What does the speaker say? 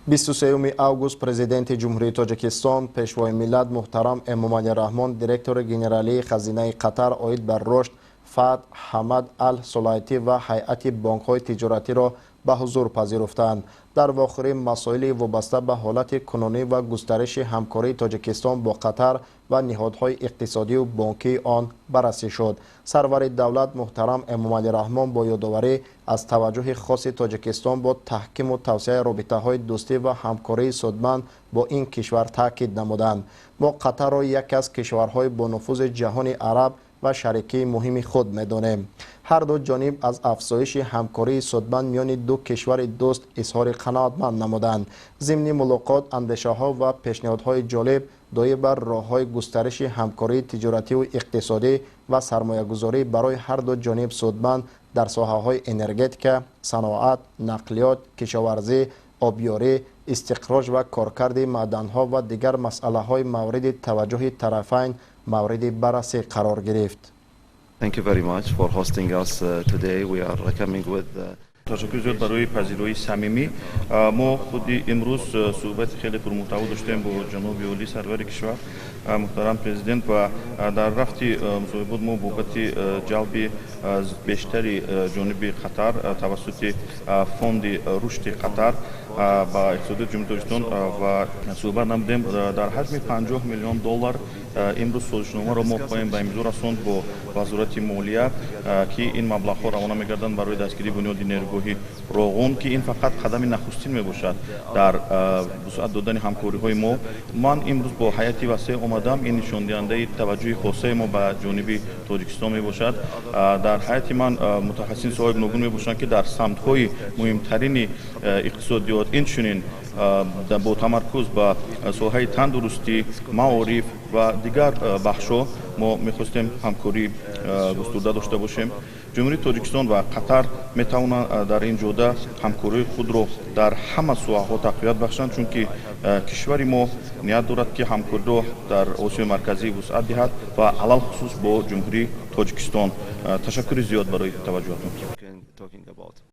23 август Президенти Ҷумҳурии Тоҷикистон, Пешвои миллат муҳтарам Эмомалӣ Раҳмон директори генералии Хазинаи Қатар оид ба рушд Фаҳд Ҳамад Ал Сулайтӣ ва ҳайати бонкҳои тиҷоратиро ба ҳузур пазируфтанд. Дар вохӯрӣ масоили вобаста ба ҳолати кунунӣ ва густариши ҳамкории Тоҷикистон бо Қатар ва ниҳодҳои иқтисодию бонкии он баррасӣ шуд. Сарвари давлат муҳтарам Эмомалӣ Раҳмон бо ёдоварӣ аз таваҷҷӯҳи хоси Тоҷикистон бо таҳкиму тавсеаи робитаҳои дӯстӣ ва ҳамкории судманд бо ин кишвар таъкид намуданд: «Мо Қатарро яке аз кишварҳои бонуфузи ҷаҳони араб ва шарикии муҳими худ медонем. Ҳарду ҷониб аз афзоиши ҳамкории судманд миёни ду кишвари дӯст изҳори қаноатманд намуданд. Зимни мулоқот андешаҳо ва пешниҳодҳои ҷолиб доир бар роҳҳои густариши ҳамкории тиҷоративу иқтисодӣ ва сармоягузорӣ барои ҳарду ҷониб судманд дар соҳаҳои энергетика, саноат, нақлиёт, кишоварзӣ, обёрӣ, истихроҷ ва коркарди маъданҳо ва дигар масъалаҳои мавриди таваҷҷӯҳи тарафайн мавриди баррасӣ қарор гирифт. Thank you very much for hosting us today. We are coming with Ташаккури зиёд барои пазироии самимӣ. Мо худи имрӯз суҳбати хеле пурмуҳтаво доштем бо ҷаноби олӣ, сарвари кишвар, муҳтарам президент, ва дар рафти мусоҳибот мо бобати ҷалби бештари ҷониби Қатар тавассути Фонди рушди Қатар ба иқтисодиёти Ҷумҳурии Тоҷикистон ва суҳбат намудем. Дар ҳаҷми 50 миллион доллар имрӯз созишномаро мо хоҳем ба имзо расонд бо Вазорати молия, ки ин маблағҳо равона мегарданд барои дастгирии бунёди нерӯгоҳи Роғун, ки ин фақат қадами нахустин мебошад дар вусъат додани ҳамкориҳои мо. Ман имрӯз бо ҳайати васеъ омадам. Ин нишондиҳандаи таваҷҷӯҳи хосаи мо ба ҷониби Тоҷикистон мебошад. Дар ҳайати ман мутахассисини соҳаи гуногун мебошанд, ки дар самтҳои муҳимтарини иқтисодиёт, инчунин бо тамаркуз ба соҳаи тандурустӣ, маориф ва дигар бахшҳо мо мехостем ҳамкорӣ густурда дошта бошем. Ҷумҳурии Тоҷикистон ва Қатар метавонанд дар ин ҷода ҳамкориҳои худро дар ҳама соҳаҳо тақвият бахшанд, чунки кишвари мо ният дорад, ки ҳамкориро дар Осиёи Марказӣ вусъат диҳад ва алалхусус бо Ҷумҳурии Тоҷикистон. Ташаккури зиёд барои таваҷҷӯҳатон.